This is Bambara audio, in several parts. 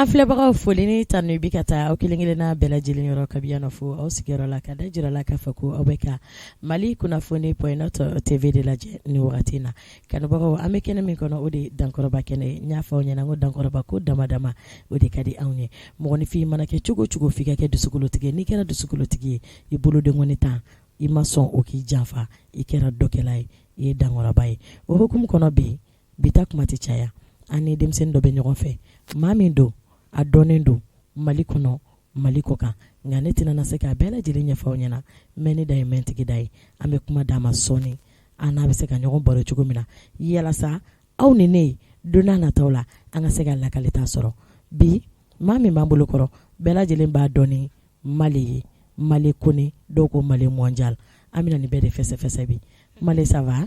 An filɛbagaw foli ni tanu bi ka taa aw kelen-kelenna bɛɛ lajɛlen yɔrɔ kabi yan nɔ fo aw sigiyɔrɔ la ka da jira la k'a fɔ ko aw bɛ ka Mali kunnafoni point net TV de lajɛ ni wagati in na. Kanubagaw, an bɛ kɛnɛ min kɔnɔ, o de ye dankɔrɔba kɛnɛ ye. N y'a fɔ aw ɲɛna ko dankɔrɔba ko dama dama o de ka di anw ye. Mɔgɔninfin mana kɛ cogo o cogo f'i ka kɛ dusukolotigi ye. N'i kɛra dusukolotigi ye, i bolodenkɔni tan, i ma sɔn o k'i janfa, i kɛra dɔkɛla ye, i ye dankɔrɔba ye. O hukumu kɔnɔ bi, bi ta kuma tɛ caya, an ni denmisɛnnin dɔ bɛ ɲɔgɔn fɛ, maa min don, a dɔnnen don Mali kɔnɔ, Mali kɔ kan, nka ne tɛna na se k'a bɛɛ lajɛlen ɲɛfɔ aw ɲɛna, mɛnni da ye mɛntigi da ye, an bɛ kuma d'a ma sɔɔni, an n'a bɛ se ka ɲɔgɔn baro cogo min na, yalasa aw ni ne don n'a nataw la, an ka se ka lakalita sɔrɔ. Bi maa min b'an bolo kɔrɔ, bɛɛ lajɛlen b'a dɔn ni Male ye, Male Kone, dɔw ko Male mondial. An bɛna nin bɛɛ de fɛsɛfɛsɛ bi. Male, ça va?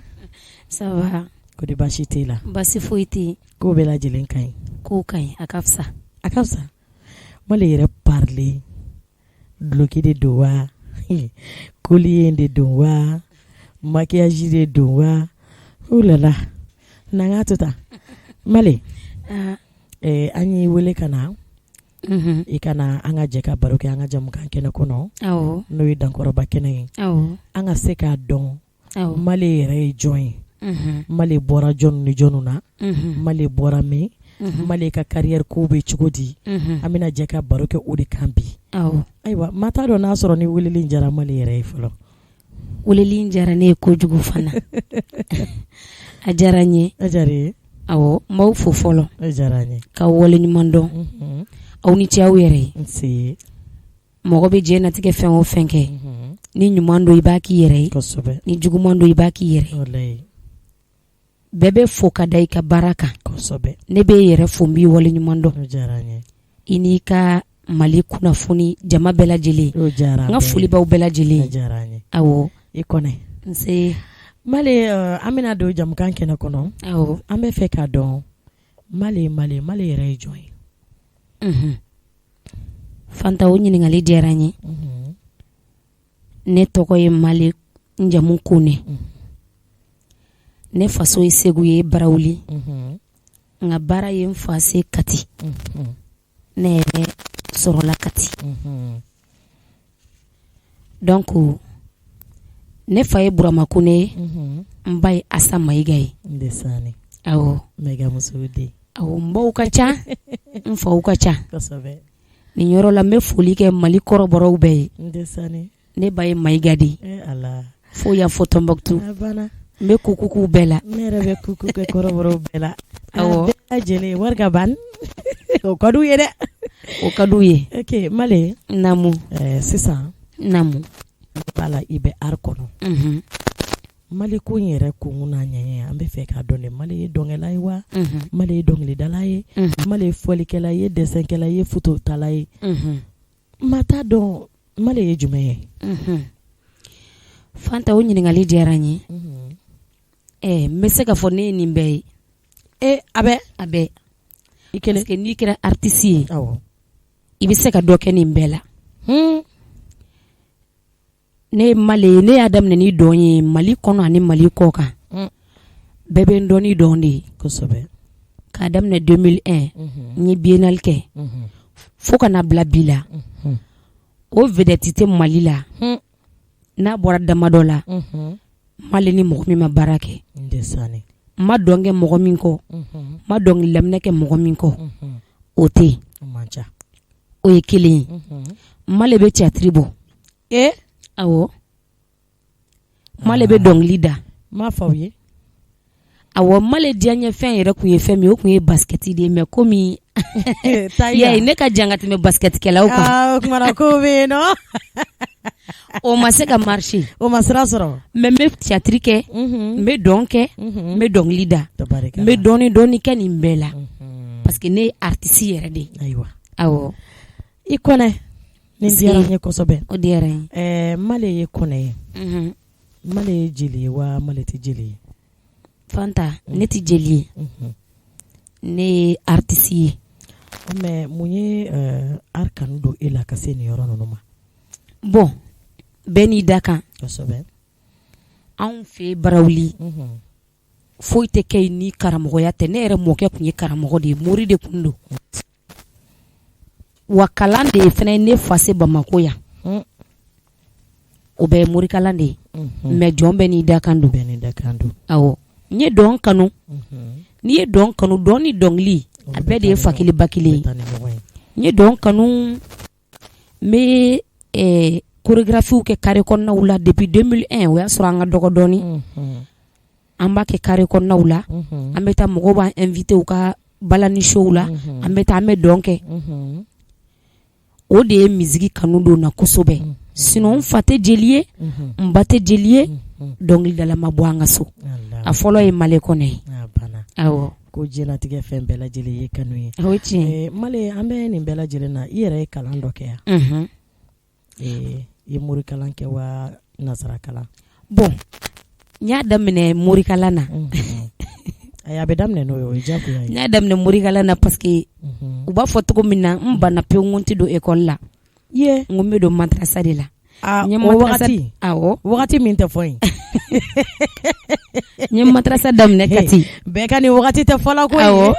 Ça va. Kɔri baasi t'e la? Baasi foyi tɛ yen. Ko bɛɛ lajɛlen ka ɲi? Kow ka ɲi, a ka fisa. A ka fisa. Male yɛrɛ parilen duloki de don wa collier de don wa maquillage de don wa oh là là n'an k'a to tan. Male, an y'i wele ka na i ka na an ka jɛ ka baro kɛ an ka jamukan kɛnɛ kɔnɔ, n'o ye dankɔrɔba kɛnɛ ye, an ka se k'a dɔn Male yɛrɛ ye jɔn ye, Male bɔra jɔn ni jɔn na, Male bɔra min, Male ka carrière ko bɛ cogo di, an bɛna jɛ ka baro kɛ o de kan bi. Ayiwa, maa t'a dɔn n'a sɔrɔ ni weleli diyara Male yɛrɛ ye fɔlɔ. Weleli diyara ne ye kojugu fana, a diyara n ye, a diyara i ye, awɔ, n b'aw fo fɔlɔ, a diyara n ye, k'aw waleɲuman dɔn, aw ni ce aw yɛrɛ ye, nse, mɔgɔ bɛ diɲɛnatigɛ fɛn o fɛn kɛ, ni ɲuman don i b'a k'i yɛrɛ ye, kosɛbɛ, ni juguman don i b'a k'i yɛrɛ ye, walayi, bɛɛ bɛ fo ka da i ka baara kan, kosɛbɛ, ne b'e yɛrɛ fo n b'i waleɲuman dɔn, o diyara n ye, i n'i ka Mali kunnafoni jama bɛɛ lajɛlen, o diyara n ka foli b'aw bɛɛ lajɛlen o diyara n ye, awɔ, i Kɔnɛ, nse, Male an bɛna don jamukan kɛnɛ kɔnɔ, awɔ, an bɛ fɛ k'a dɔn Male Male Male yɛrɛ ye jɔn ye? Unhun, Fanta o ɲininkali diyara n ye, unhun, ne tɔgɔ ye Male n jamu Kone, ne faso ye Segu ye Barawuli, unhun, nka baara ye n fa se Kati, unhun, ne yɛrɛ sɔrɔla Kati, unhun, donc ne fa ye Burama Kone ye, unhun, n ba ye Asa Mayiga ye, ndesaani, awɔ, Mayiga musow den, awɔ, n baw ka ca n faw ka ca, kosɛbɛ, nin yɔrɔ la n bɛ foli kɛ Mali kɔrɔbɔrɔw bɛɛ ye, ndesaani, ne ba ye Mayiga de ye, e Ala, fo yan fo Tɔnbɔkutu, a banna, n bɛ kuku k'u bɛɛ la, ne yɛrɛ bɛ kuku kɛ kɔrɔbɔrɔw bɛɛ la, awɔ, a bɛɛ lajɛlen wari ka ban o ka d'u ye dɛ, o ka d'u ye, ok Male, naamu, sisan, naamu, b'a la i bɛ art kɔnɔ, unhun, Male ko in yɛrɛ kunkun n'a ɲɛɲɛ an bɛ fɛ k'a dɔn de Male ye dɔnkɛla ye wa, unhun, Male ye dɔnkilidala ye, unhun, Male ye fɔlikɛla ye dɛsɛnkɛla ye fototala ye, unhun, maa t'a dɔn Male ye jumɛn ye? Unhun, Fanta o ɲininkali diyara n ye, unhun, ɛɛ n bɛ se k'a fɔ ne ye nin bɛɛ ye. E a bɛɛ? A bɛɛ. I kelen? Parce que n'i kɛra artiste ye, awɔ, i bɛ se ka dɔ kɛ nin bɛɛ la. Hun, Ne ye Male ye, ne y'a daminɛ ni dɔn ye Mali kɔnɔ ani Mali kɔ kan. Bɛɛ bɛ n dɔn ni dɔn de ye. Kosɛbɛ. K'a daminɛ 2001, unhun, n ye biennale kɛ. Unhun, fo ka na bila bi la. Unhun, o vedette tɛ Mali la. Hun, n'a bɔra damadɔ la. Unhun, Male ni mɔgɔ min ma baara kɛ. Ndesaani. N ma dɔn kɛ mɔgɔ min kɔ. Unhun, n ma dɔnkili laminɛ kɛ mɔgɔ min kɔ. Unhun, o tɛ yen. O man ca. O ye kelen ye. Unhun, Male bɛ théâtre bɔ. E awɔ. Male bɛ dɔnkili da. N m'a fɔ aw ye. Awɔ, Male diyaɲɛfɛn yɛrɛ tun ye fɛn min ye, o tun ye basket de ye mais komi i y'a ye ne ka jan ka tɛmɛ basketkɛlaw kan. Aa o kumana ko bɛ yen nɔ. O ma se ka marcher. O ma sira sɔrɔ. Mais n bɛ théâtre kɛ, unhun, n bɛ dɔn kɛ, unhun, n bɛ dɔnkili da. Tabarikala. N bɛ dɔɔni dɔɔni kɛ nin bɛɛ la. Unhun. Parce que ne ye artiste yɛrɛ de ye. Ayiwa. Awɔ. I Kɔnɛ. Nin diyara n ye kosɛbɛ. O diyara n ye. Ɛɛ Male ye Kɔnɛ ye. Unhun. Male ye jeli ye wa Male tɛ jeli ye? Fanta, ne tɛ jeli ye. Unhun. Ne ye artiste ye. Mais mun ye art kanu don e la ka se nin yɔrɔ ninnu ma? Bon, bɛɛ n'i da kan. Kosɛbɛ. Anw fɛ Barawuli. Unhun. Foyi tɛ kɛ yen ni karamɔgɔya tɛ. Ne yɛrɛ mɔkɛ tun ye karamɔgɔ de ye, mori de tun don. Wa kalan de fana ye ne fa se Bamakɔ yan. O bɛɛ ye morikalan de ye. Mais jɔn bɛɛ n'i dakan don. Bɛɛ n'i dakan don. Awɔ, n ye dɔn kanu. N'i ye dɔn kanu, dɔn ni dɔnkili a bɛɛ de ye fa kelen ba kelen ye. N ye dɔn kanu, n bɛ chorégraphies kɛ carré kɔnɔnaw la depuis 2001. O y'a sɔrɔ an ka dɔgɔ dɔɔni. An b'a kɛ carré kɔnɔnaw la, an bɛ taa, mɔgɔw b'an invité u ka balani show la, an bɛ taa, an bɛ dɔn kɛ. O de ye musique kanu don na kosɛbɛ. Sinon n fa tɛ jeli ye, n ba tɛ jeli ye, dɔnkilidala ma bɔ an ka so. A fɔlɔ ye Male Kɔnɛ ye. Awɔ. Ko diɲɛlatigɛ fɛn bɛɛ lajɛlen ye kanu ye. O ye tiɲɛ. Male, an bɛ nin bɛɛ lajɛlen na, i yɛrɛ ye kalan dɔ kɛ yan? I ye morikalan kɛ wa nasara kalan? Bon, n y'a daminɛ morikalan na. A bɛ daminɛ n'o ye, o ye diyagoya ye. N y'a daminɛ morikalan na parce que u b'a fɔ cogo min na, n banna pewu, n ko n tɛ don école la. Ye. N ko n bɛ don madrasa de la. N ye wagati. Awɔ. Wagati min tɛ fɔ yen. N ye madrasa daminɛ Kati. Bɛɛ ka nin wagati tɛ fɔla koyi. Awɔ.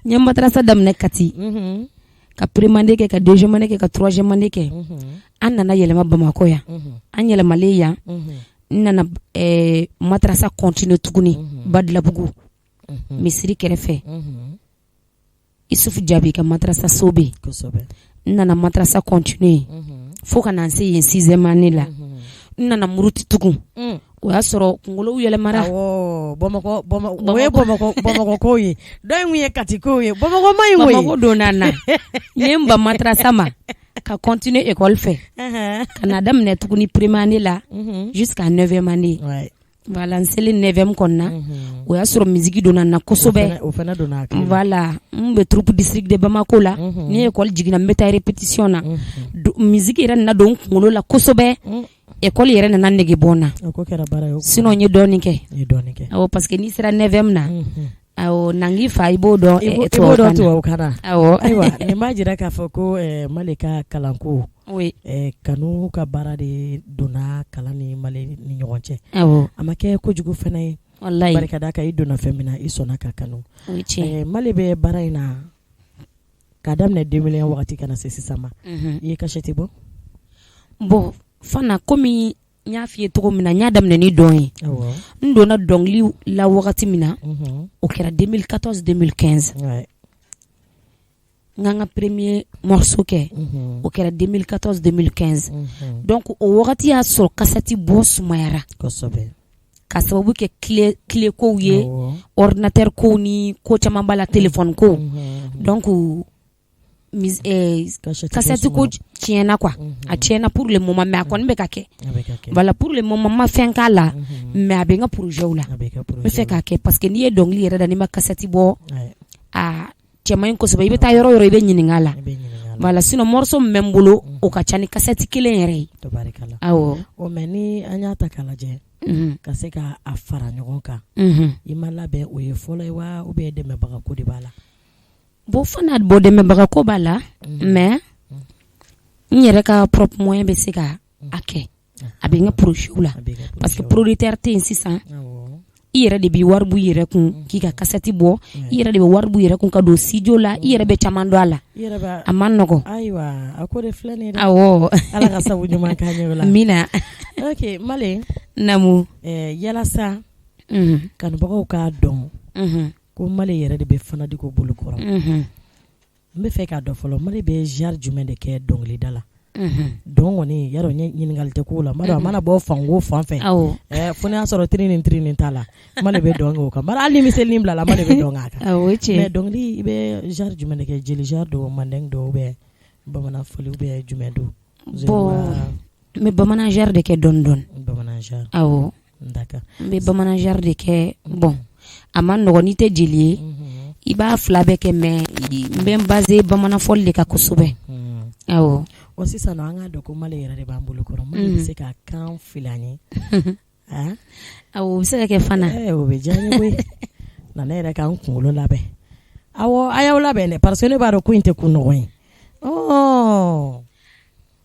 N ye madrasa daminɛ Kati. Ka première année kɛ, ka deuxième année kɛ, ka troisième année kɛ. An nana yɛlɛma Bamakɔ yan. An yɛlɛmalen yan, n nana madrasa continuer tuguni Badilabugu misiri kɛrɛfɛ. Isufu Jaabi ka madrasa so bɛ yen. N nana madrasa continuer fo ka na n se yen sixième année la. N nana muruti tugun. O y'a sɔrɔ kunkolow yɛlɛmara. Awɔ, Bamakɔ, o ye Bamakɔ, Bamakɔ kow ye. Dɔ in kun ye Kati kow ye. Bamakɔ ma ɲi koyi. Bamakɔ donna n na. N ye n ban madrasa ma ka continuer école fɛ. Ka na daminɛ tuguni première année la jusqu'à neuvième année. Voilà, n selen neuvième kɔnɔna, o y'a sɔrɔ musique donna n na kosɛbɛ. O fana donna hakili la. Voilà, n bɛ troupe district de Bamako la. Ni école jiginna, n bɛ taa répétition na. Musique yɛrɛ nana don n kunkolo la kosɛbɛ. École yɛrɛ nana nege bɔ n na. O ko kɛra baara ye. Sinon n ye dɔɔnin kɛ. I ye dɔɔnin kɛ. Awɔ, parce que n'i sera neuvième na, awɔ, na k'i fa i b'o dɔn. I b'o dɔn tubabukan na. Awɔ. Ayiwa, nin b'a jira k'a fɔ ko Male ka kalanko, kanu ka baara de donna kalan ni Male ni ɲɔgɔn cɛ. Awɔ. A ma kɛ kojugu fana ye. Walayi. Barika da kan i donna fɛn min na, i sɔnna ka kanu. O ye tiɲɛ. Male bɛ baara in na k'a daminɛ 2001 wagati ka na se sisan ma. I ye cassette bɔ? Bon, Fana, komi n y'a f'i ye cogo min na, n y'a daminɛ ni dɔn ye. N donna dɔnkili la wagati min na, o kɛra 2014 2015. N ka premier morceau kɛ, o kɛra 2014 2015. Donc o wagati y'a sɔrɔ cassette bɔ sumayara. Kosɛbɛ. Ka sababu kɛ clé kow ye, ordinateur kow ni ko caman b'a la, téléphone ko. Donc cassette ko tiɲɛna quoi. A tiɲɛna pour le moment, mais a kɔni bɛ ka kɛ. Voilà, pour le moment ma fɛn k'a la, mais a bɛ n ka projet la. N bɛ fɛ k'a kɛ parce que n'i ye dɔnkili yɛrɛ da, n'i ma cassette bɔ, a cɛ man ɲi kosɛbɛ. I bɛ taa yɔrɔ o yɔrɔ, i bɛ ɲininka a la. Voilà, sinon morceau min bɛ n bolo, o ka ca ni cassette kelen yɛrɛ ye. Awɔ. O mais ni an y'a ta k'a lajɛ, ka se ka a fara ɲɔgɔn kan, i ma labɛn o ye fɔlɔ ye wa, ou bien dɛmɛbaga ko de b'a la? Bon Fana, bon, dɛmɛbaga ko b'a la, mais n yɛrɛ ka propre moyen bɛ se ka a kɛ. A bɛ n ka projet la parce que producteur tɛ yen sisan. I yɛrɛ de b'i wari bɔ i yɛrɛ kun k'i ka cassette bɔ, i yɛrɛ de bɛ wari bɔ i yɛrɛ kun ka don studio la, i yɛrɛ bɛ caman dɔn a la. A man nɔgɔn. Ayiwa, a ko de filɛ nin ye dɛ. Awɔ. Ala ka sabu ɲuman k'an ye o la. Amina. Ok Male. Naamu. Yalasa kanubagaw k'a dɔn ko Male yɛrɛ de bɛ Fana Diko bolo kɔrɔ, n bɛ fɛ k'a dɔn fɔlɔ, Male bɛ genre jumɛn de kɛ dɔnkilida la? Dɔn kɔni yarɔ, ɲininkali tɛ k'o la. A mana bɔ fan o fan fɛ, fo n'a y'a sɔrɔ tiri ni tiri ni t'a la, Male bɛ dɔn kɛ o kan. Hali ni miseli bila la, Male bɛ dɔn k'a kan. O ye tiɲɛ. Mais dɔnkili, i bɛ genre jumɛn de kɛ? Jeli genre don, mandeng don, ou bien bamanan fɔli, ou bien jumɛn don? Bon, n bɛ bamanan genre de kɛ dɔɔni dɔɔni. Bamanan genre. Awɔ. D'accord. N bɛ bamanan genre de kɛ. Bon, a ma nɔgɔn, n'i tɛ jeli ye, i b'a fila bɛɛ kɛ, mais n bɛ n basé bamanan fɔli de kan kosɛbɛ. Awɔ. O sisan nɔ, an k'a dɔn ko Male yɛrɛ de b'an bolo kɔrɔ. Male bɛ se ka kan fili an ye? Awɔ, o bɛ se ka kɛ Fana. O bɛ diya n ye koyi. Na ne yɛrɛ ka n kunkolo labɛn. Awɔ, a y'aw labɛn dɛ, parce que ne b'a dɔn ko in tɛ ko nɔgɔn ye.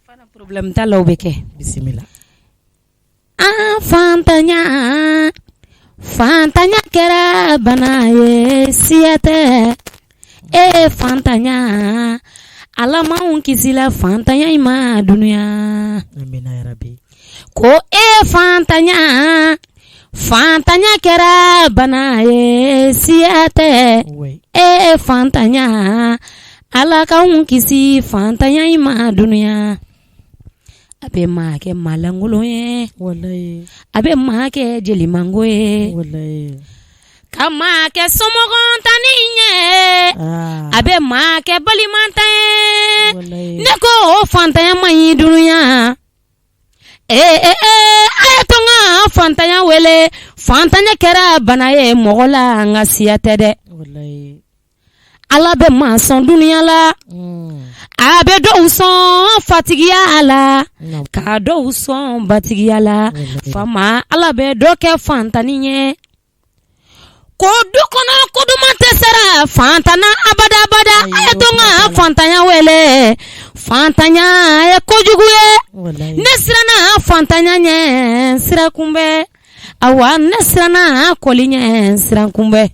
Fana, problème t'a la, o bɛ kɛ. Bisimila. An fantanya, fantanya kɛra bana ye, siya tɛ e fantanya. Ala m'anw kisila fantanya in ma dunuya. Amina yarabi. Ko e fantanya, fantanya kɛra bana ye siya tɛ. Oui. E fantanya, Ala k'anw kisi fantanya in ma dunuya. A bɛ maa kɛ maalankolon ye. Walayi. A bɛ maa kɛ jelimango ye. Walayi. Ka maa kɛ somɔgɔntannin ye. Ah. A bɛ maa kɛ balimantan ye. Walayi. Ne ko o fantanya man ɲi dunuya. Ee ee ee a ye to n ka fantanya wele. Fantanya kɛra bana ye mɔgɔ la n ka siya tɛ dɛ. Walayi. Ala bɛ maa sɔn dunuya la. A bɛ dɔw sɔn fatigiya la. Naamu. Ka dɔw sɔn batigiya la. Walayi. Faama Ala bɛ dɔ kɛ fantanni ye. Ko du kɔnɔ ko duman tɛ sara fantan na abada abada. Ayi, A ye to n ka o kuma t'a la. fantanya wele. Fantanya ye kojugu ye. Walayi. Ne siranna fantanya ɲɛ sira kunbɛ. Awa ne siranna kɔli ɲɛ sira kunbɛ.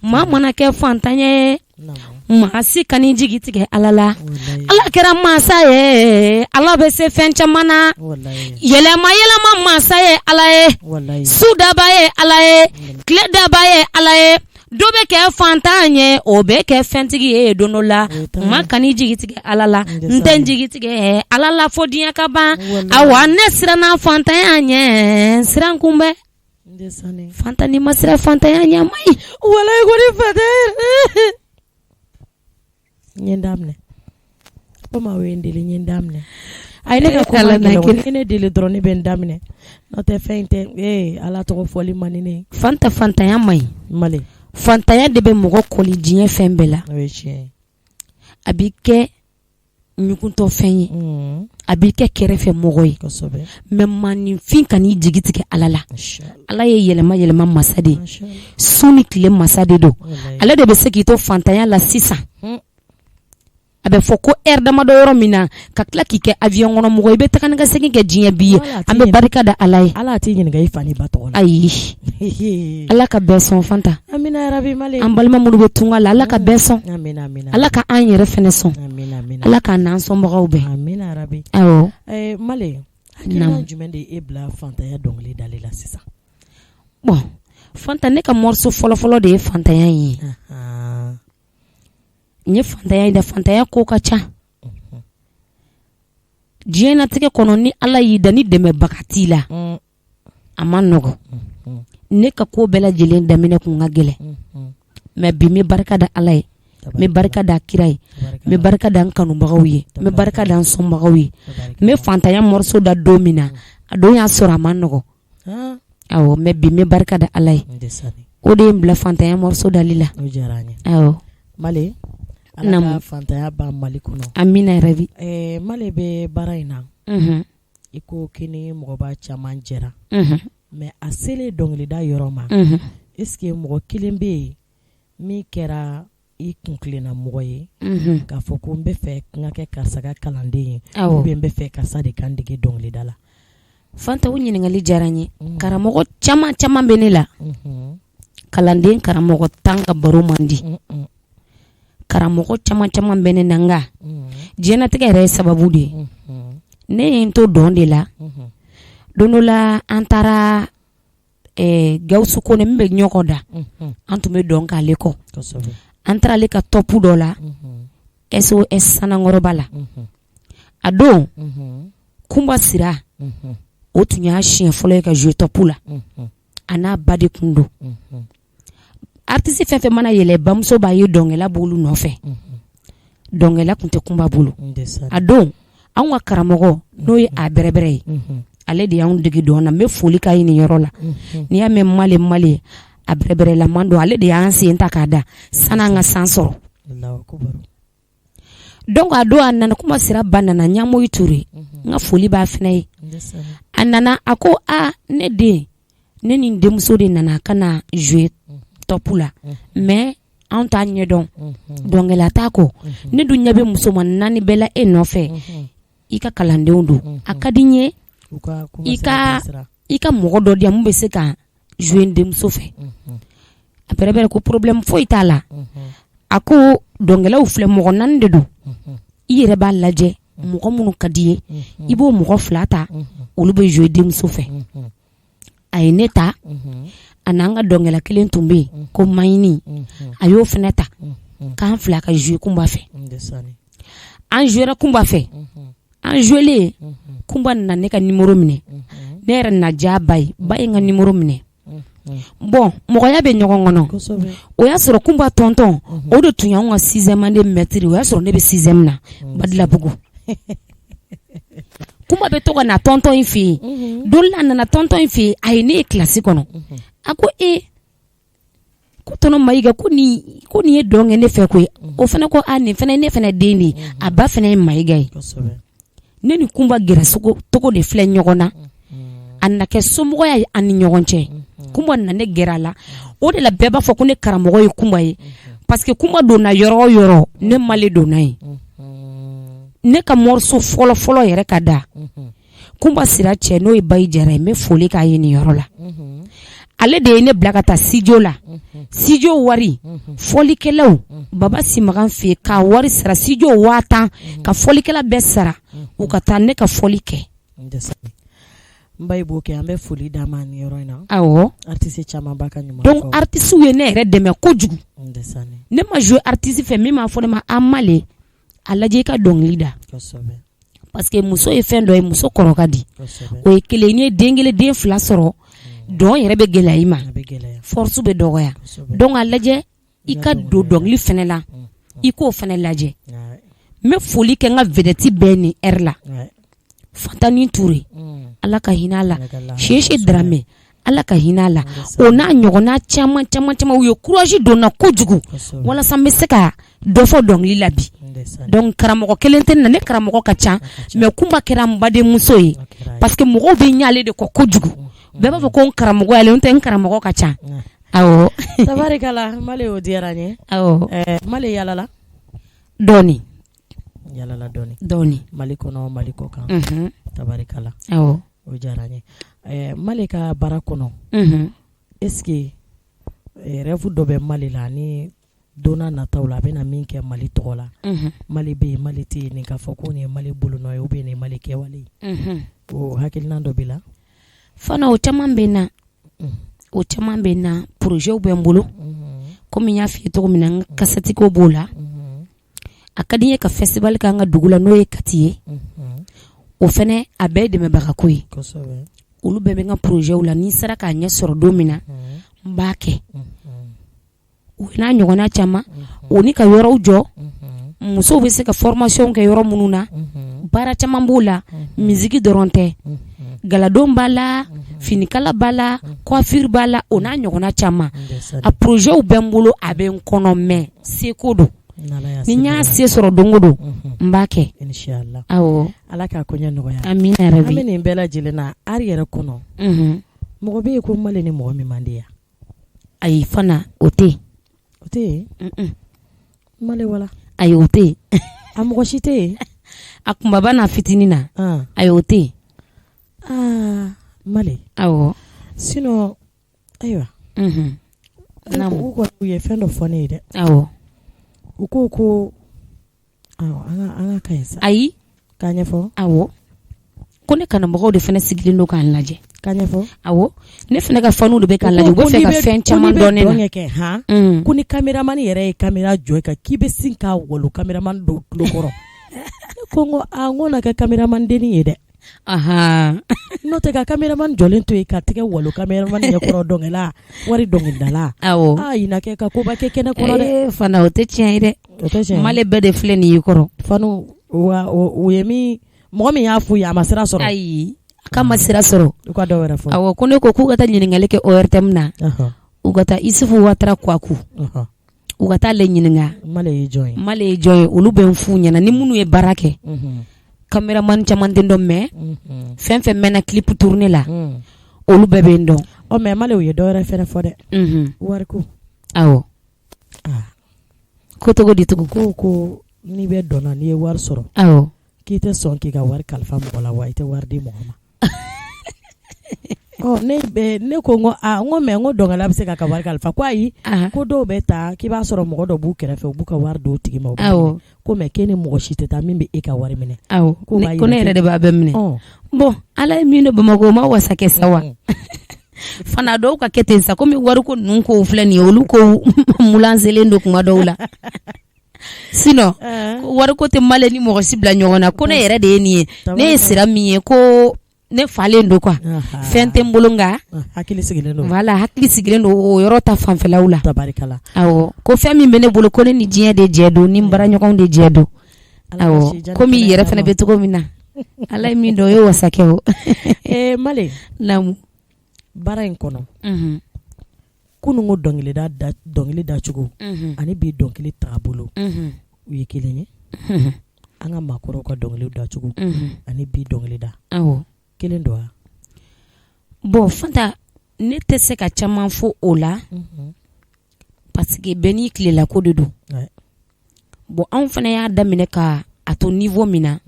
Maa mana kɛ fantan ye. Naamu. Maa si kan'i jigi tigɛ Ala la. Walayi. Ala kɛra masa ye. Ala bɛ se fɛn caman na. Walayi. Yɛlɛma yɛlɛma masa ye Ala ye. Walayi. Su daba ye Ala ye. Tile daba ye Ala ye. Dɔ bɛ kɛ fantan ye, o bɛ kɛ fɛntigi ye don dɔ la. O ye tiɲɛ ye. Maa kan'i jigi tigɛ Ala la. N tɛ N tɛ n s'a jigi tigɛ Ala la fo diɲɛ ka ban. Walayi. Awa ne siranna fantanya ɲɛ siran kunbɛ. N tɛ sani. Fantan n'i ma siran fantanya ɲɛ a man ɲi. Walayi ko ni fantanya n ye n da minɛ. Komi aw ye n deli n ye n da minɛ. A ye ne ka kuma Ala n'a gɛlɛn kira. ni ne deli dɔrɔn ne bɛ n da minɛ. N'o tɛ fɛn in tɛ ee Ala tɔgɔ fɔli man di ne ye. Fanta fantanya man ɲi. Mali. Fantanya de bɛ mɔgɔ kɔli diɲɛ fɛn bɛɛ la. O ye tiɲɛ ye. A b'i kɛ ɲuguntɔ fɛn ye. Mm. A b'i kɛ kɛrɛfɛ mɔgɔ ye. Kosɛbɛ. Mais maaninfin kan'i jigi tigɛ Ala la. Inshallah. Ala ye yɛlɛma yɛlɛma masa de ye. Inshallah. Su ni tile masa de don. Walayi. Ale de bɛ se k'i to fantanya la sisan. Hmm. A bɛ fɔ ko heure damadɔ yɔrɔ min na ka tila k'i kɛ avion kɔnɔ mɔgɔ i bɛ taga ni ka segin kɛ diɲɛ b'i ye. Ala An bɛ barika da Ala ye. Ala t'i ɲininka i fa n'i ba tɔgɔ la. Ayi. Ala ka bɛɛ sɔn Fanta. Amina yarabi Mali. An balima minnu bɛ tunga la Ala ka bɛɛ sɔn. Amina amina. Ala ka an yɛrɛ fɛnɛ sɔn. Amina amina. Ala k'an n'an sɔnbagaw bɛn. Amina yarabi. Awɔ. Mali, hakilina jumɛn de e bila fantanya dɔnkili dali la sisan? Bon, Fanta ne ka morceau fɔlɔfɔlɔ de ye fantanya in ye. Ahan. N ye fantanya in da fantanya ko ka ca. Diɲɛnatigɛ kɔnɔ ni Ala y'i da ni dɛmɛbaga t'i la. Mm. A ma nɔgɔn. Mhm. Ne ka ko bɛɛ lajɛlen daminɛ kun ka gɛlɛn. Mhm. Mais bi n bɛ barika da Ala ye. N bɛ barika da kira ye. N bɛ barika da n kanubagaw ye. N bɛ barika da n sɔnbagaw ye. N bɛ fantanya morceau da don min na, a don y'a sɔrɔ a ma nɔgɔn. Han. Awɔ, mais bi n bɛ barika da Ala ye. N tɛ sani. O de ye n bila fantanya morceau dali la. O diyara an ye. Awɔ. Mali, Ala Naamu. ka fantanya ban Mali kɔnɔ. Amina yarabi. Mali bɛ baara in na. Unhun. I ko k'i ni mɔgɔba caman jɛra. Unhun. Mais a selen dɔnkilida yɔrɔ ma. Unhun. Est ce que mɔgɔ kelen bɛ yen min kɛra i kuntilenna mɔgɔ ye. Unhun. K'a fɔ ko n bɛ fɛ n ka kɛ karisa ka kalanden ye. Awɔ. Ou bien n bɛ fɛ karisa de ka n dege dɔnkilida la. Fanta o ɲininkali diyara n ye. Mm. Karamɔgɔ caman caman bɛ ne la. Mhm. Kalanden karamɔgɔ tan ka baro man di. Mm, mm. Karamɔgɔ caman caman bɛ ne na nka Mm. diɲɛnatigɛ yɛrɛ ye sababu de ye. Mhm. Ne ye n to dɔn de la. Mhm. Don dɔ la an taara Gawusu Kone min bɛ ɲɔgɔn da. Mhm. An tun bɛ dɔn k'ale kɔ. Kosɛbɛ. An taara ale ka top dɔ la. Mhm. SOS Sanankɔrɔba la. Mhm. A don Mhm. Kunba Sira Mhm. o tun y'a siɲɛ fɔlɔ ye ka jouer top la. Mhm. A n'a ba de kun don. Mhm. Artiste fɛn fɛn mana yɛlɛ bamuso b'a ye dɔnkɛla b'olu nɔfɛ. Mhm. Dɔnkɛla tun tɛ Kunba bolo. N tɛ sani. A don anw ka karamɔgɔ n'o ye a bɛrɛbɛrɛ ye. Mhm. Ale de y'anw dege dɔn na. N bɛ foli k'a ye nin yɔrɔ la. Mhm. N'i y'a mɛn Mali Mali a bɛrɛbɛrɛlaman don ale de y'an sen ta k'a da san'an ka san sɔrɔ. Allahu akbar. Donc a don a nana Kunba Sira ba nana Ɲamoyi Ture. Mhm. N ka foli b'a fana ye. N tɛ sani. A nana a ko aa ne den ne ni n denmuso de nana ka na jouer top la. Mais anw t'a ɲɛdɔn. Mhm. Dɔnkɛla t'a kɔ. Mhm. Ne dun ɲɛ bɛ musoman naani bɛɛ la e nɔfɛ. Mhm. I ka kalandenw don. Mhm. A ka di n ye U ka Kunba i Sira ka bilasira. i ka mɔgɔ dɔ di yan mun bɛ se ka jouer n denmuso fɛ. Mhm. A bɛrɛbɛrɛ ko problème foyi t'a la. Mhm. A ko dɔnkɛlaw filɛ mɔgɔ naani de don. Mhm. I yɛrɛ b'a lajɛ mɔgɔ minnu ka di i ye, i b'o mɔgɔ fila ta, olu bɛ jouer denmuso fɛ. A ye ne ta, a n'an ka dɔnkɛla kelen tun bɛ yen ko Maɲini, a y'o fana ta k'an fila ka jouer Kunba fɛ. An jouera Kunba fɛ. An jouelen, Kunba nana ne ka numéro minɛ. Ne yɛrɛ nana diya ba ye, ba ye n ka numéro minɛ. Bon, mɔgɔya bɛ ɲɔgɔn kɔnɔ. O y'a sɔrɔ Kunba tonton, o de tun y'anw ka sixième année maître. O y'a sɔrɔ ne bɛ sixième na Badilabugu. Kunba bɛ to ka na tonton in fɛ yen. Don la, a nana tonton in fɛ yen, a ye ne ye kilasi kɔnɔ. A ko e ko tonton Mayiga, ko nin ye dɔn kɛ ne fɛ koyi. O fana ko a nin fana ne fana den de ye, a ba fana ye Mayiga ye. Ne ni Kunba gɛrɛsogo tɔgɔ de filɛ ɲɔgɔn na, a nana kɛ somɔgɔya ye an ni ɲɔgɔn cɛ. Kunba nana ne gɛrɛ a la. O de la bɛɛ b'a fɔ ko ne karamɔgɔ ye Kunba ye, parce que Kunba donna yɔrɔ o yɔrɔ, ne Male donna yen. Ne ka morceau fɔlɔ fɔlɔ yɛrɛ ka da Kunba sira cɛ, n'o ye Bayi Jara ye, n bɛ foli k'a ye nin yɔrɔ la. Ale de ye ne bila ka taa studio la. Studio wari, fɔlikɛlaw, Baba Simagan fɛ yen, k'a wari sara studio 10 000, ka fɔlikɛla bɛɛ sara, u ka taa ne ka fɔli kɛ. N ba b'o kɛ, an bɛ foli d'a ma nin yɔrɔ in na. Awɔ. Artiste caman b'a ka ɲuman. Donc artistes ye ne yɛrɛ dɛmɛ kojugu. Ne ma jouer artiste fɛ min m'a fɔ ne ma: a Male, a lajɛ i ka dɔnkili da, parce que muso ye fɛn dɔ ye, muso kɔrɔ ka di. O ye kelen. N'i ye den kelen, den fila sɔrɔ, dɔn yɛrɛ bɛ gɛlɛya i ma, force bɛ dɔgɔya. Donc a lajɛ i ka don dɔnkili fɛnɛ la, i k'o fɛnɛ lajɛ. N bɛ foli kɛ n ka vedette bɛɛ nin heure la: Fantani Ture, Ala ka hinɛ a la, Sese Darame, Ala ka hinɛ a la, o n'a ɲɔgɔnna caman caman caman. U ye courage don n na kojugu walasa n bɛ se ka dɔ fɔ dɔnkili la bi. Donc karamɔgɔ kelen tɛ ne na, ne karamɔgɔ ka ca, mais Kunba kɛra n badenmuso ye, parce que mɔgɔw bɛ ɲɛ de kɔ kojugu. Bɛɛ b'a fɔ ko n karamɔgɔ y'ale, n tɛ, n karamɔgɔ ka ca, awɔ. Tabarikala Male, o diyara n ye. Awɔ. Male yalala? Dɔɔni. Yalala dɔɔni? Dɔɔni. Mali kɔnɔ, Mali kɔ kan? Tabarikala. Awɔ. O diyara n ye. Male ka baara kɔnɔ, est ce que rêve dɔ bɛ Male la ni don n'a nataw la, a bɛna min kɛ Mali tɔgɔ la? Mali bɛ yen, Mali tɛ yen, nin ka fɔ ko nin ye Mali bolonɔ ye ou bien nin ye Mali kɛwale ye, o hakilina dɔ b'i la? Fana, o caman bɛ n na, o caman bɛ n na. Projet bɛ n bolo. Komi n y'a f'i ye cogo min na, n ka cassette ko b'o la. A ka di n ye ka festival kɛ an ka dugu la, n'o ye Kati ye. O fɛnɛ a bɛɛ ye dɛmɛbagako ye. Olu bɛɛ bɛ n ka projet la. Ni n sera k'a ɲɛ sɔrɔ don min na, n b'a kɛ. O n'a ɲɔgɔnna caman, o ni ka yɔrɔw jɔ, musow bɛ se ka formation kɛ yɔrɔ minnu na. Baara caman b'o la, musique dɔrɔn tɛ, galadon b'a la, finikala b'a la, coiffure b'a la, o n'a ɲɔgɔnna caman. A projet bɛ n bolo, a bɛ n kɔnɔ, mais seko don. Ni n y'a se sɔrɔ don o don, n b'a kɛ. Awɔ. Ala k'a koɲɛ nɔgɔya. Amina yarabi. An bɛ nin bɛɛ lajɛlen na, art yɛrɛ kɔnɔ, mɔgɔ bɛ yen ko Male ni mɔgɔ min man di yan? Ayi fana, o tɛ yen. O tɛ yen? Male wala? Ayi, o tɛ yen. A mɔgɔ si tɛ yen? A kunbaba n'a fitinin na, ayi, o tɛ yen. Aa Male. Awɔ. Sinon ayiwa, u kɔni u ye fɛn dɔ fɔ ne ye dɛ. Awɔ. U ko an ka ka ɲi sa. Ayi. K'a ɲɛfɔ. Awɔ, ko ne kanubagaw de fana sigilen don k'an lajɛ. K'a ɲɛfɔ. Awɔ, ne fana ka fanw de bɛ k'a lajɛ, u bɛ fɛ ka fɛn caman dɔn ne na. Kɛ han, ko ni caméraman yɛrɛ ye caméra jɔ i kan, k'i bɛ sin k'a walo caméraman dɔw tulo kɔrɔ. Ne ko n ko aa, n ko na kɛ caméraman dennin ye dɛ. N'o tɛ, ka caméraman jɔlen to yen ka tɛgɛ walo caméraman ɲɛkɔrɔ, dɔnkɛla wari dɔnkilidala. Awɔ. Aa, ɲinan kɛ ka koba kɛ kɛnɛ kɔnɔ dɛ. Ee Fana, o tɛ tiɲɛ ye dɛ. O tɛ tiɲɛ ye. Male bɛɛ de filɛ nin y'i kɔrɔ. Fanu wa, o ye min, mɔgɔ min y'a f'u ye, a ma sira sɔrɔ. Ayi, k'a ma sira sɔrɔ. U ka dɔw wɛrɛ fɔ. Awɔ, ko ne ko k'u ka taa ɲininkali kɛ ORTM na. U ka taa Isufu Watara Kwaku. U ka taa ale ɲininka. Male ye jɔn ye? Male ye jɔn ye? Olu bɛ n f'u ɲɛna ni minnu ye baara kɛ. Caméraman caman tɛ n dɔn, mais fɛn fɛn mɛnna clip tourner la, olu bɛɛ bɛ n dɔn. Ɔ mais Male, u ye dɔ wɛrɛ fɛnɛ fɔ dɛ. Wariko. Awɔ. Ko cogo di tugun? Ko n'i bɛ dɔn na, n'i ye wari sɔrɔ, k'i tɛ sɔn k'i ka wari kalifa mɔgɔ la, wa i tɛ wari di mɔgɔ ma. Ne ko n ko mais n ko dɔnkɛla bɛ se k'a ka wari kalifa ko ayi ko dɔw bɛ taa k'i b'a sɔrɔ mɔgɔ dɔ b'u kɛrɛfɛ u b'u ka wari d'o tigi ma ko mais k'e ni mɔgɔ si tɛ taa min bɛ e ka wari minɛ ko ne yɛrɛ de b'a bɛɛ minɛ bon ala ye min don Bamakɔ o ma wasa kɛ sa wa fana dɔw ka kɛ ten sa komi wariko ninnu kow filɛ nin ye olu ko mulanselen don kuma dɔw la sinon wariko tɛ Male ni mɔgɔ si bila ɲɔgɔn na ko ne yɛrɛ de ye nin ye ne ye sira min ye ko ne falen don quoi fɛn tɛ n bolo nka hakili sigilen don voilà hakili sigilen don o yɔrɔ ta fanfɛlaw la tabarikala awɔ ko fɛn min bɛ ne bolo ko ne ni diɲɛ de jɛ don ni n baaraɲɔgɔnw de jɛ don awɔ komi i yɛrɛ fana bɛ cogo min na ala ye min dɔn o ye wasa kɛ o ee Male naamu baara in kɔnɔ kununko dɔnkili dacogo ani bi dɔnkili taabolo u ye kelen ye an ka maakɔrɔw ka dɔnkili dacogo ani bi dɔnkili da kelen don wa bon Fanta ne tɛ se ka caman fɔ o la parce que bɛɛ n'i tilela ko de don bon anw fana y'a daminɛ ka a to niveau min na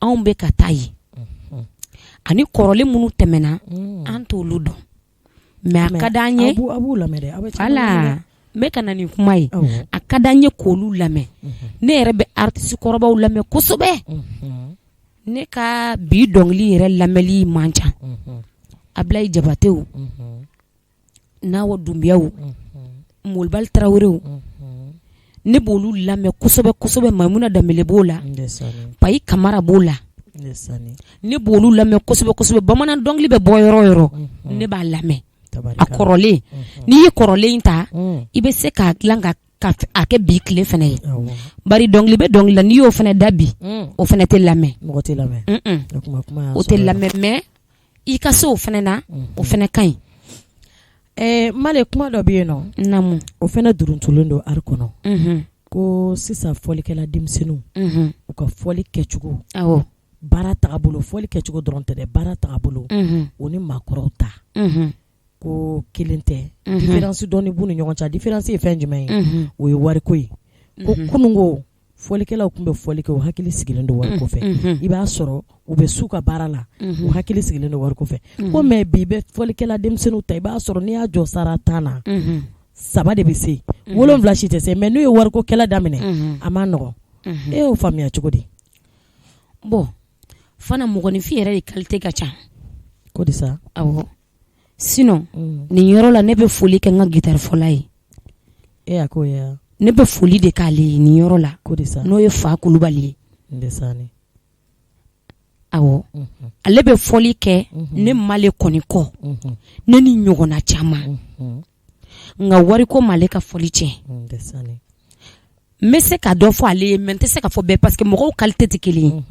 anw bɛ ka taa yen ani kɔrɔlen minnu tɛmɛna an t'olu dɔn mais a ka di an ye voilà n bɛ ka na nin kuma ye a ka di an ye k'olu lamɛn ne yɛrɛ bɛ artiste kɔrɔbaw lamɛn kosɛbɛ ne ka bi dɔnkili yɛrɛ lamɛnli man ca Abilayi Jabatew Nawa Dunbiyaw Molobali Tarawelew ne b'olu lamɛn kosɛbɛ kosɛbɛ Mamuna Danbele b'o la Payi Kamara b'o la ne b'olu lamɛn kosɛbɛ kosɛbɛ bamanan dɔnkili bɛ bɔ yɔrɔ o yɔrɔ ne b'a lamɛn a kɔrɔlen n'i ye kɔrɔlen ta i bɛ se k'a dilan ka a kɛ bi tile fana ye bari dɔnkili bɛ dɔnkili la n'i y'o fana da bi o fana tɛ lamɛn o tɛ lamɛn mais i ka se o fana na o fana ka ɲi Male kuma dɔ bɛ yen nɔ naamu o fana duruntulen don art kɔnɔ ko sisan fɔlikɛla denmisɛnninw u ka fɔli kɛcogo baara tagabolo fɔli kɛcogo dɔrɔn tɛ dɛ baara tagabolo o ni maakɔrɔw ta ko kelen tɛ différence dɔɔni b'u ni ɲɔgɔn cɛ différence ye fɛn jumɛn ye o ye wariko ye ko kununko fɔlikɛlaw tun bɛ fɔli kɛ u hakili sigilen don wariko fɛ i b'a sɔrɔ u bɛ s'u ka baara la u hakili sigilen don wariko fɛ ko mais bi bɛ fɔlikɛla denmisɛnninw ta i b'a sɔrɔ n'i y'a jɔ sara 10 na 3 de bɛ se 7 si tɛ se mais n'u ye wariko kɛlɛ daminɛ a ma nɔgɔn e y'o faamuya cogo di bon fana mɔgɔninfin yɛrɛ de qualité ka ca ko di sa awɔ sinon nin yɔrɔ la ne bɛ foli kɛ n ka gitarifɔla ye e y'a k'o ye wa ne bɛ foli de k'ale ye nin yɔrɔ la ko di sa n'o ye Fa Kulubali ye ndesanni awɔ ale bɛ fɔli kɛ ne m'ale kɔni kɔ ne ni ɲɔgɔnna caman nka wariko m'ale ka fɔli tiɲɛ ndesanni n bɛ se ka dɔ fɔ ale ye mais n tɛ se ka fɔ bɛɛ parce que mɔgɔw qualité tɛ kelen ye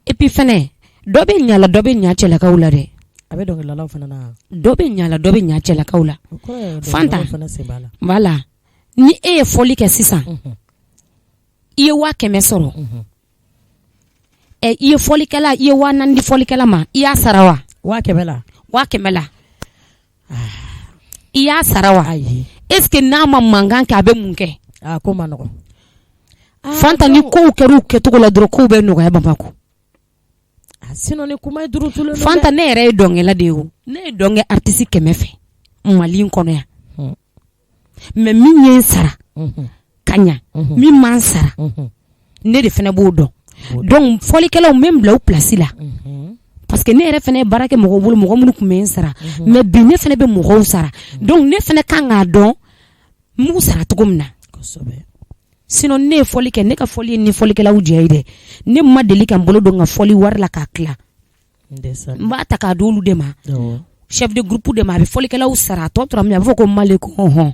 et puis fɛnɛ dɔ bɛ ɲa la dɔ bɛ ɲa cɛlakaw la dɛ a bɛ dɔnkilidalaw fana na dɔ bɛ ɲa la dɔ bɛ ɲa cɛlakaw la o kɔrɔ ye Fanta dɔnkilidalaw fana sen b'a la voilà ni e ye fɔli kɛ sisan i ye 100 000 sɔrɔ ɛ i ye fɔlikɛla i ye 4000 di fɔlikɛla ma i y'a sara wa 100 000 la 100 000 la i y'a sara wa ayi est ce que n'a ma mankan kɛ a bɛ mun kɛ a ko ma nɔgɔn Fanta ni kow kɛra u kɛcogo la dɔrɔn kow bɛ nɔgɔya Bamakɔ sinon ni kuma ye durutulen don dɛ. Fanta ne yɛrɛ ye dɔnkɛla de ye o ne ye dɔn kɛ artiste 100 fɛ Mali in kɔnɔ yan mais min ye n sara ka ɲa min ma n sara ne de fana b'o dɔn donc fɔlikɛlaw n bɛ n bila u place la parce que ne yɛrɛ fana ye baara kɛ mɔgɔw bolo mɔgɔ minnu tun bɛ n sara mais bi ne fana bɛ mɔgɔw sara donc ne fana kan k'a dɔn n b'u sara cogo min na sinon ne ye fɔli kɛ ne ka fɔli ye ni fɔlikɛlaw jɛ ye dɛ ne ma deli ka n bolo don n ka fɔli wari la k'a tila n b'a ta k'a di olu de ma chef de groupe de ma a bɛ fɔlikɛlaw sara a tɔ tora min a bɛ fɔ ko Male ko hɔn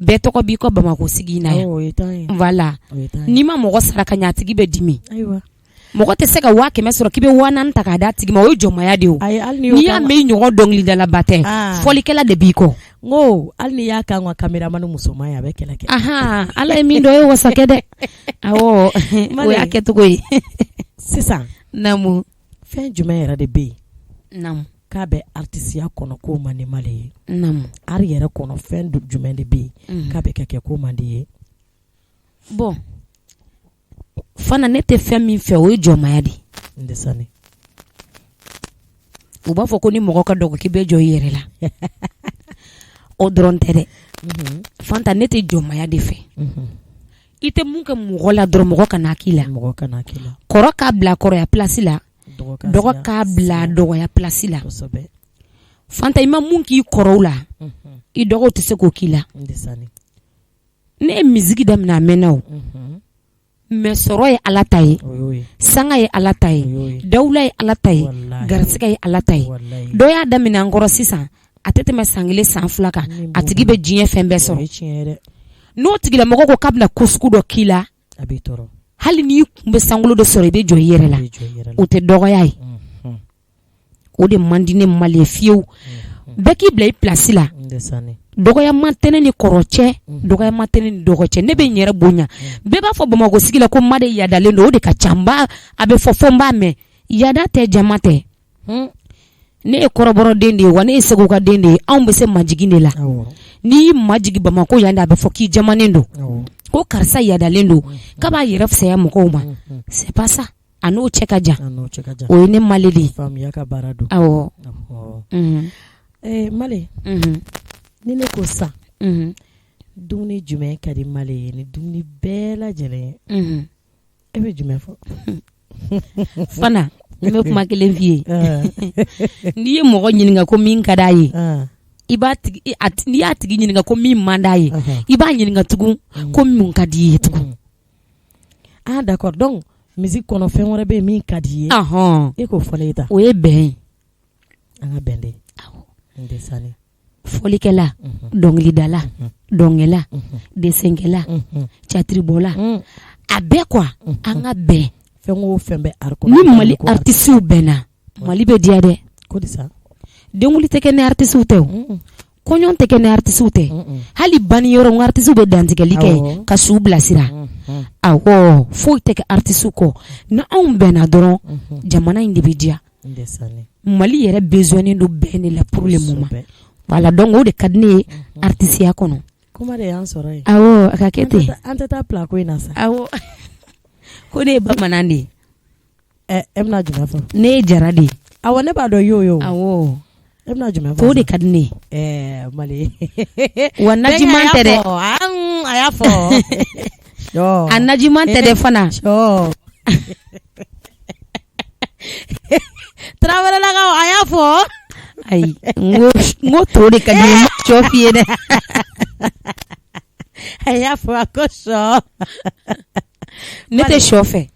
bɛɛ tɔgɔ b'i kɔ Bamakɔ sigi in na yan voilà n'i ma mɔgɔ sara ka ɲɛ a tigi bɛ dimi mɔgɔ tɛ se ka 100 000 sɔrɔ k'i bɛ 4000 ta k'a d'a tigi ma o ye jɔnmaya de ye o n'i y'a mɛn i ɲɔgɔn dɔnkilidalaba tɛ fɔlikɛla de b'i kɔ n ko hali n'i y'a k'an ka caméraman musoman ye a bɛ kɛlɛ kɛ ala ye min dɔn o ye wasa kɛ dɛ awɔ o y'a kɛcogo ye sisan naamu fɛn jumɛn yɛrɛ de bɛ yen naamu k'a bɛ artisiya kɔnɔ k'o man di Male ye naamu art yɛrɛ kɔnɔ fɛn jumɛn de bɛ yen k'a bɛ ka kɛ k'o man di ye bon fana ne tɛ fɛn min fɛ o ye jɔnmaya de ye U b'a fɔ ko ni mɔgɔ ka dɔgɔ k'i bɛ jɔ i yɛrɛ la. O dɔrɔn tɛ dɛ. Fanta, ne tɛ jɔnmaya de fɛ. I tɛ mun kɛ mɔgɔ la dɔrɔn, mɔgɔ kana k'i la. Mɔgɔ kana k'i la. Kɔrɔ k'a bila kɔrɔya place la, dɔgɔ k'a bila dɔgɔya place la. Fanta, i ma mun k'i kɔrɔw la, i dɔgɔw tɛ se k'o k'i la. Ne ye musique daminɛ, a mɛnna o, mais sɔrɔ ye Ala ta ye, sanga ye Ala ta ye, dawula ye Ala ta ye, garisɛgɛ ye Ala ta ye. Dɔ y'a daminɛ an kɔrɔ sisan, a tɛ tɛmɛ san 1 san 2 kan, a tigi bɛ diɲɛ fɛn bɛɛ sɔrɔ. N'o tigilamɔgɔ ko k'a bɛna ko sugu dɔ k'i la, hali n'i kun bɛ sankolo dɔ sɔrɔ, i bɛ jɔ i yɛrɛ la. O tɛ dɔgɔya ye. O de man di ne Mali ye fiyewu. Bɛɛ k'i bila i place la. Dɔgɔyama tɛ ne ni kɔrɔ cɛ, dɔgɔyama tɛ ne ni dɔgɔ cɛ. Ne bɛ n yɛrɛ bonya. Bɛɛ b'a fɔ Bamakɔ sigi la ko Made yadalen don. O de ka ca. A bɛ fɔ fo n b'a mɛn. Yada tɛ, jama tɛ. Ne ye kɔrɔbɔrɔden de ye wa ne ye Segu ka den de ye. Anw bɛ se majigin de la. N'i y'i majigin Bamakɔ yan de, a bɛ fɔ k'i jamanen don, ko karisa yadalen don, k'a b'a yɛrɛ fisaya mɔgɔw ma. C'est pas ça. A n'o cɛ ka jan. O ye ne Male de ye. Awɔ. Male, ni ne ko sa, dumuni jumɛn ka di Male ye ni dumuni bɛɛ lajɛlen ye, e bɛ jumɛn fɔ? Fana, n bɛ kuma kelen f'i ye. N'i ye mɔgɔ ɲininka ko min ka d'a ye, i b'a n'i y'a tigi ɲininka ko min man d'a ye, i b'a ɲininka tugun ko mun ka di i ye tugun. Ah d'accord, donc musique kɔnɔ fɛn wɛrɛ bɛ yen min ka di i ye. E k'o fɔ ne ye tan. O ye bɛn ye. An ka bɛn de. Fɔlikɛla, dɔnkilidala, dɔnkɛla, desinkɛla, catiribɔla, a bɛɛ quoi, an ka bɛn. Fɛn o fɛn bɛ art kɔnɔ. Ni Mali artistes bɛnna, Mali bɛ diya dɛ. Ko di sa? Denkunli tɛ kɛ ni artistes tɛ o. Kɔɲɔ tɛ kɛ ni artistes tɛ. Hali banni yɔrɔ, n artistes bɛ dantigɛli kɛ ka su bilasira. Awɔ, foyi tɛ kɛ artistes kɔ. Ni anw bɛnna dɔrɔn, jamana in de bɛ diya. Mali yɛrɛ besoin don bɛn de la pour le moment. Voilà, donc o de ka di ne ye artisiya kɔnɔ. Kuma de y'an sɔrɔ yen. Awɔ, a ka kɛ ten. An tɛ taa plat ko in na sa. Awɔ. Ko ne ye bamanan de ye. E bɛna jumɛn fɔ? Ne ye jara de ye. Awɔ, ne b'a dɔn i y'o ye o. Awɔ. E bɛna jumɛn fɔ? To de ka di ne ye. Ɛɛ Mali. Wa najiman tɛ dɛ. A y'a fɔ. A najiman tɛ dɛ fana. Tarawelelakaw, a y'a fɔ. Ayi, n ko to de ka di ne ye, n ma sɔ f'i ye dɛ. A y'a fɔ a ko sɔ. Ne tɛ sɔ fɛ.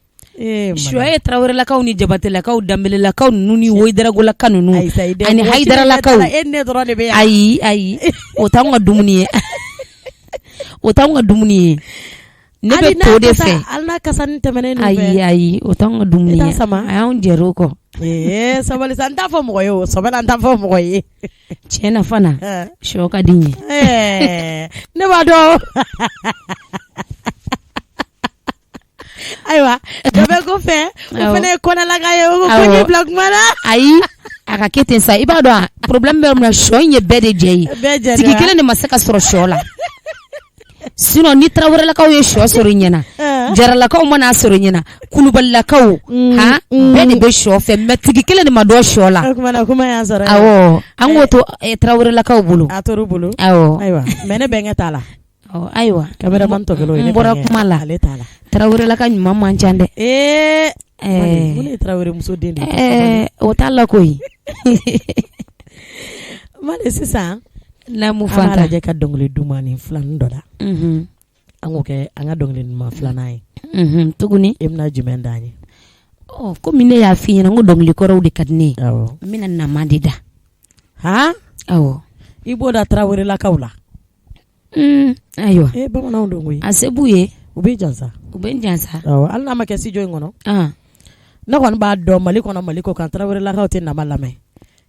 Sɔ ye tarawelelakaw ni jabatelakaw, danbelelakaw ninnu ni woyidaragolaka ninnu ani hayidaralakaw. Ayi ayi, o t'anw ka dumuni ye. O t'anw ka dumuni ye. Ne bɛ to de fɛ. Hali n'a kasani tɛmɛnen Ayi ayi, o t'anw ka dumuni ye. A y'anw jɛr'o kɔ. Ee sabali sa, n t'a fɔ mɔgɔ ye o, sɔbɛ la n t'a fɔ mɔgɔ ye. Tiɲɛ na fana, sɔ ka di n ye. Ne b'a dɔn. Ayiwa, dɔ bɛ ko fɛ, o fana ye kɔnɛlaka ye, o ko ko n y'i bila kuma la. Ayi, a ka kɛ ten sa. I b'a dɔn problème bɛ yɔrɔ min na, sɔ in ye bɛɛ de jɛ ye. Tigi kelen de ma se ka sɔrɔ sɔ la. Sinon ni tarawelelakaw ye sɔ sɔrɔ i ɲɛna, jaralakaw mana sɔrɔ i ɲɛna, kulubalilakaw, han, bɛɛ de bɛ sɔ fɛ, mais tigi kelen de ma dɔn sɔ la. Awɔ, an k'o to tarawelelakaw bolo. A tor'u bolo. Awɔ. Ayiwa, mais ne bɛnkɛ t'a la. Ayiwa, cameraman tɔ kelen o ye ne bɔra kuma la. Ale t'a la. Tarawelelaka ɲuman man ca dɛ. Ee ne ye tarawele muso den de ye. O t'a la koyi. Mali, sisan Naamu. An b'a lajɛ ka dɔnkili duman ni filanin dɔ da. An k'o kɛ an ka dɔnkili duman filanan ye. Tuguni. E bɛna jumɛn d'an ye? Ɔ, komi ne y'a f'i ɲɛna ko dɔnkili kɔrɔw de ka di ne ye. N bɛna nama de da. Han? Awɔ. I b'o da tarawelelakaw la. Ayiwa. Ee, bamananw don koyi. A se b'u ye. U b'i jansa. U bɛ n jansa. Awɔ, hali n'a ma kɛ studio in kɔnɔ. Ne kɔni b'a dɔn Mali kɔnɔ, Mali kɔ kan, tarawelelakaw tɛ nama lamɛn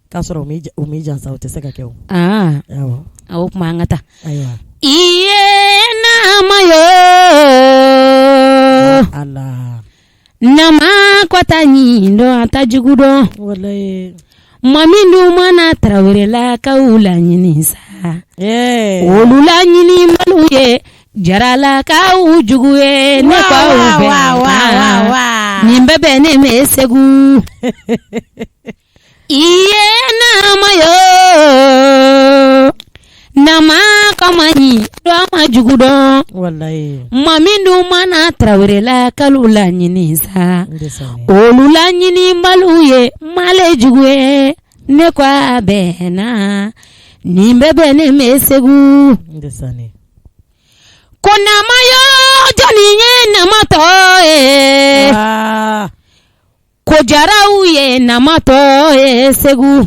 k'a sɔrɔ u m'i jansa, o tɛ se ka kɛ o. Awɔ. O tuma an ka taa. Ayiwa. I ye nama yo. Ala. Nama ko t'a ɲi dɔn, a t'a jugu dɔn. Walayi. Maa min dun mana tarawelelakaw laɲini sa. Olu laɲini maliw ye, jaralakaw jugu ye, ne ko aw bɛɛ. Nin bɛɛ bɛ ne mɛn Segu. I ye nama yo nama ka man ɲi dɔn ma jugu dɔn walayi maa min dun mana tarawelelakalu laɲini sa olu laɲinibaliw ye male jugu ye ne ko a bɛnna nin bɛɛ bɛnnen bɛ segu ko nama yo jɔnni ye namatɔ ye ko jaraw ye namatɔ ye segu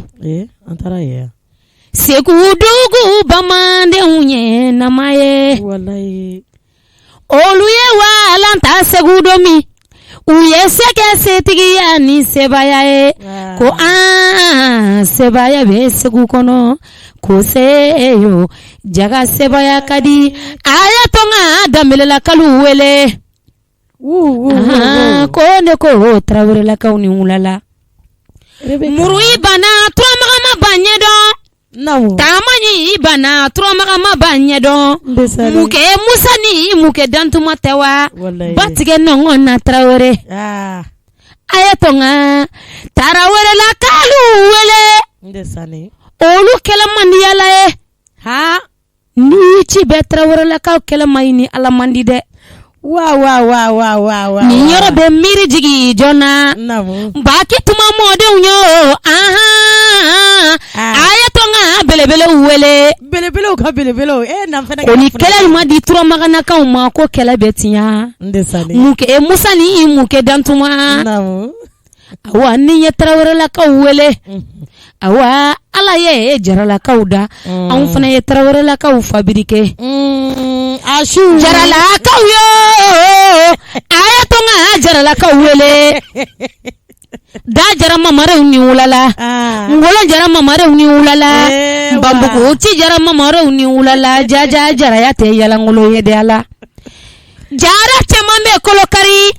an taara yen segu dugu bamandenw ye nama ye olu ye walan ta segu don min u ye se kɛ setigiya ni sebaaya ye ko an sebaaya bɛ segu kɔnɔ ko seyo jaga sebaaya ka di a ye to n ka danbelelakalu wele ko ne ko tarawelelakaw ni wulala muru i banna turamagan ma ban ɲɛdɔn taama i banna turamagan ma ban ɲɛdɔn mukɛ musa ni mukɛ dantuma tɛ wa ba tigɛ nɔngɔn na tarawele a ye to n ka tarawelelakalu wele olu kɛlɛ man di ala ye Ni ci bɛ tarawelelakaw kɛlɛ man ɲi ni ala man di dɛ wa wa wa wa wa wa nin yɔrɔ bɛ miiri jigin jɔn na baki tuma mɔdenw yo ahan a ye to n ka belebelew wele belebelew ka belebelew e na fana ko ni kɛlɛ in ma di turamaganakaw ma ko kɛlɛ bɛ tiɲɛ mukɛ musa ni mukɛ dantuma awa ni ye tarawelelakaw wele awa ala ye jaralakaw da anw fana ye tarawelelakaw fabriquer asu jaralakaw yo a ye to n ka jaralakaw wele da jara mamarew ni wulala ngolo jara mamarew ni wulala nbanbugu ci jara mamarew ni wulala jaja jaraya tɛ yalangolo ye de ala jara cɛman bɛ kolo kari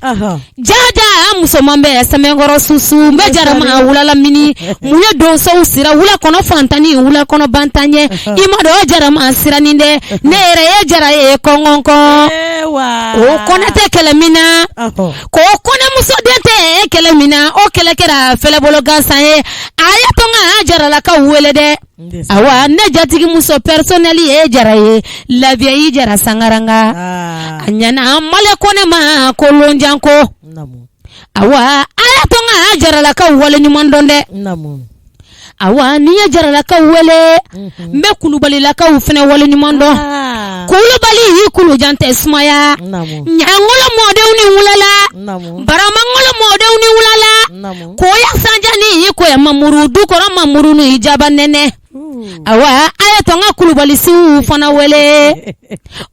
jaja musoman bɛ sɛmɛnkɔrɔ susu n bɛ jarama wulala mini mun ye donsow sira wula kɔnɔ fantan ni wula kɔnɔ bantan ɲɛ i ma dɔn jarama siranin dɛ ne yɛrɛ ye jara ye kɔngɔnkɔn ko kɔnɛ tɛ kɛlɛ min na ko kɔnɛ muso den tɛ kɛlɛ min na o kɛlɛ kɛra fɛlɛbolo gansan ye a ye to n ka jaralakaw wele dɛ awa ne jatigi muso personnel ye jara ye labiya i jara sangaranga a ɲana male kɔnɛ ma ko lonjan ko awa a y'a to n ka jaralakaw wale ɲuman dɔn dɛ awa ni ye jaralakaw wele n bɛ kulubalilakaw fana wale ɲuman dɔn kulubali y'i kulujan tɛ sumaya ɲangolo mɔdenw ni wulala baramangolo mɔdenw ni wulala koya sanja ni i koya mamuru dukɔrɔ mamuru ni jaba nɛnɛ awa a ye to n ka kulubalisiw fana wele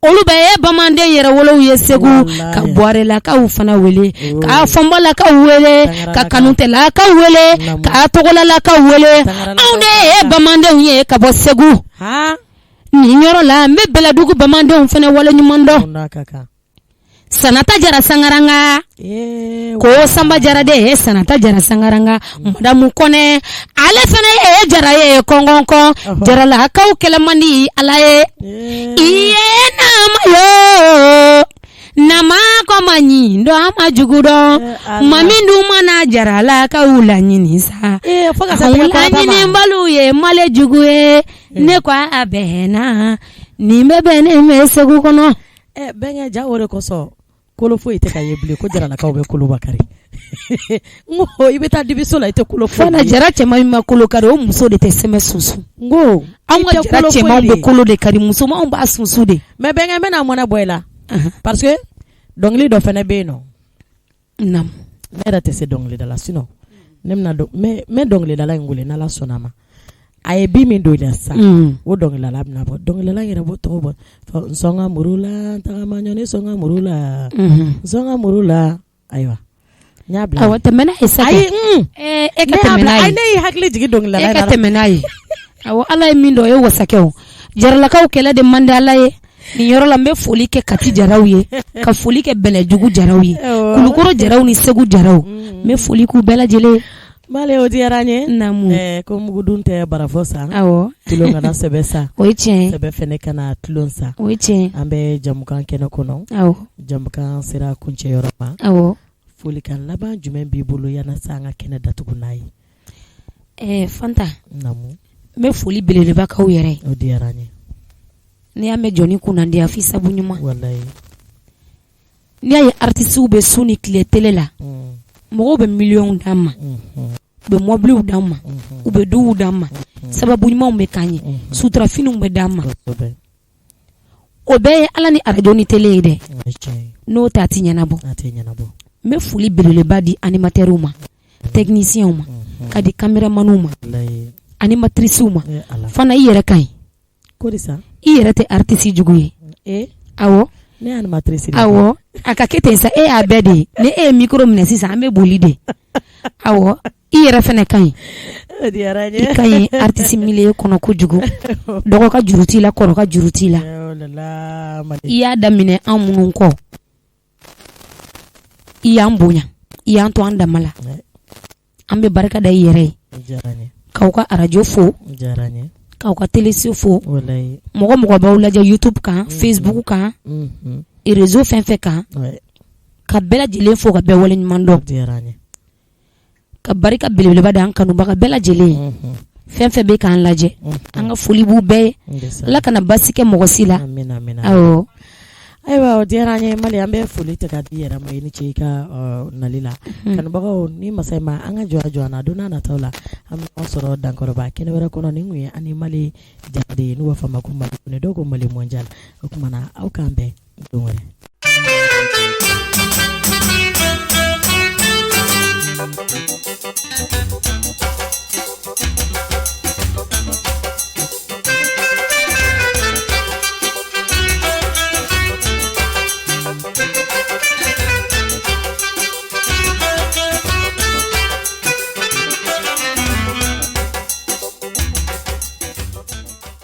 olu bɛɛ ye bamanden yɛrɛwolow ye segu ka buwarelakaw fana wele ka fɔnbalakaw wele ka kanutelakaw wele ka togolalakaw wele anw de ye bamandenw ye ka bɔ segu nin yɔrɔ la n bɛ bɛlɛdugu bamandenw fana wale ɲuman dɔn sanata jara sangaranga ko sanba jara de ye sanata jara sangaranga madamu kɔnɛ ale fana ye jara ye kɔngɔnkɔn jaralakaw kɛlɛ man di ala ye i ye nama yo nama ko man ɲi dɔn a ma jugu dɔn maa min dun mana jaralakaw laɲini sa laɲinibaliw ye male jugu ye ne ko a bɛnna nin bɛɛ bɛnnen bɛ segu kɔnɔ Bɛnkɛ ja o de kosɔn kolo foyi tɛ ka ye bilen ko jaralakaw bɛ koloba kari n ko i bɛ taa dibiso la i tɛ kolo foyi jara cɛman min ma kolo kari o muso de tɛ sɛmɛ susu n ko anw ka jara cɛmanw bɛ kolo de kari musomanw b'a susu de mais bɛnkɛ n bɛna mɔnɛ bɔ i la parce que dɔnkili dɔ fana bɛ yen nɔ ne yɛrɛ tɛ se dɔnkilida la sinon ne bɛna n bɛ dɔnkilidala in wele n'Ala sɔnna a ma a ye bi min don i la sisan o dɔnkilidala bɛna bɔ dɔnkilidala yɛrɛ bɔ tɔgɔ bɔ n sɔn ka muru la tagamaɲɔ ne sɔn ka muru la n sɔn ka muru la ayiwa n y'a bila awɔ tɛmɛ n'a ye sa ayi e ka tɛmɛ n'a ye ne y'i hakili jigin dɔnkilidala e ka tɛmɛ n'a ye awɔ Ala ye min dɔn o ye wasakɛ o jaralakaw kɛlɛ de man di Ala ye nin yɔrɔ la n bɛ foli kɛ kati jaraw ye ka foli kɛ bɛlɛdugu jaraw ye kulukoro jaraw ni segu jaraw n bɛ foli k'u bɛɛ lajɛlen Male o diyara n ye naamu ko mugudun tɛ barafɔ sa awɔ tulon kana sɛbɛ sa o ye tiɲɛ sɛbɛ fana kana tulon sa o ye tiɲɛ an bɛ jamukan kɛnɛ kɔnɔ awɔ jamukan sera kuncɛyɔrɔ ma awɔ folikan laban jumɛn b'i bolo yanni sa an ka kɛnɛ datugu n'a ye Fanta, n bɛ foli belebeleba k'aw yɛrɛ ye. O diyara n ye. N'i y'a mɛn jɔnni kunnandiya f'i sabu ɲuman. Walayi. N'i y'a ye artisiw bɛ su ni tile télé la, mɔgɔw bɛ miliyɔnw d'an ma, u bɛ mɔbiliw d'an ma, u bɛ duw d'an ma, sababu ɲumanw bɛ k'an ye, suturafiniw bɛ d'an ma. O bɛɛ ye Ala ni arajo ni télé ye dɛ. N'o tɛ a tɛ ɲɛnabɔ. N bɛ foli belebeleba di animateurs ma, techniciens ma, ka di caméramanw ma, animatrices ma. Fana i yɛrɛ ka ɲi. I yɛrɛ tɛ artiste jugu ye. Awɔ. Awɔ, a ka kɛ ten sa, e y'a bɛɛ de ye. Ni e ye micro minɛ sisan, an bɛ boli de. Awɔ, i yɛrɛ fana ka ɲi. I ka ɲi artiste milieu kɔnɔ kojugu. Dɔgɔ ka juru t'i la, kɔrɔ ka juru t'i la. I y'a daminɛ an minnu kɔ, i y'an bonya, i y'an to an dama la. An bɛ barika da i yɛrɛ ye, k'aw ka arajo fo, k'aw ka téléso fo, mɔgɔ mɔgɔ b'aw lajɛ YouTube kan, Facebook kan, réseau fɛn fɛn kan, ka bɛɛ lajɛlen fo, ka bɛɛ waleɲuman dɔn, ka barika belebeleba da an kanubaga bɛɛ lajɛlen ye, fɛn fɛn bɛ k'an lajɛ, an ka foli b'u bɛɛ ye. Ala kana basi kɛ mɔgɔ si la. Awɔ. Ayiwa, o diyara an ye Mali, an bɛ foli ta ka di yɛrɛ ma. I ni ce i ka nali la. Kanubagaw ni masa ma, an ka jɔ jɔ na don n'a nataw la, an bɛ ɲɔgɔn sɔrɔ dankɔrɔba kɛnɛ wɛrɛ kɔnɔ. Nin kun ye ani Mali Jara de ye, n'u b'a fɔ a ma ko Mali, dɔw ko Mali mondial. O tuma na, aw k'an bɛn don wɛrɛ.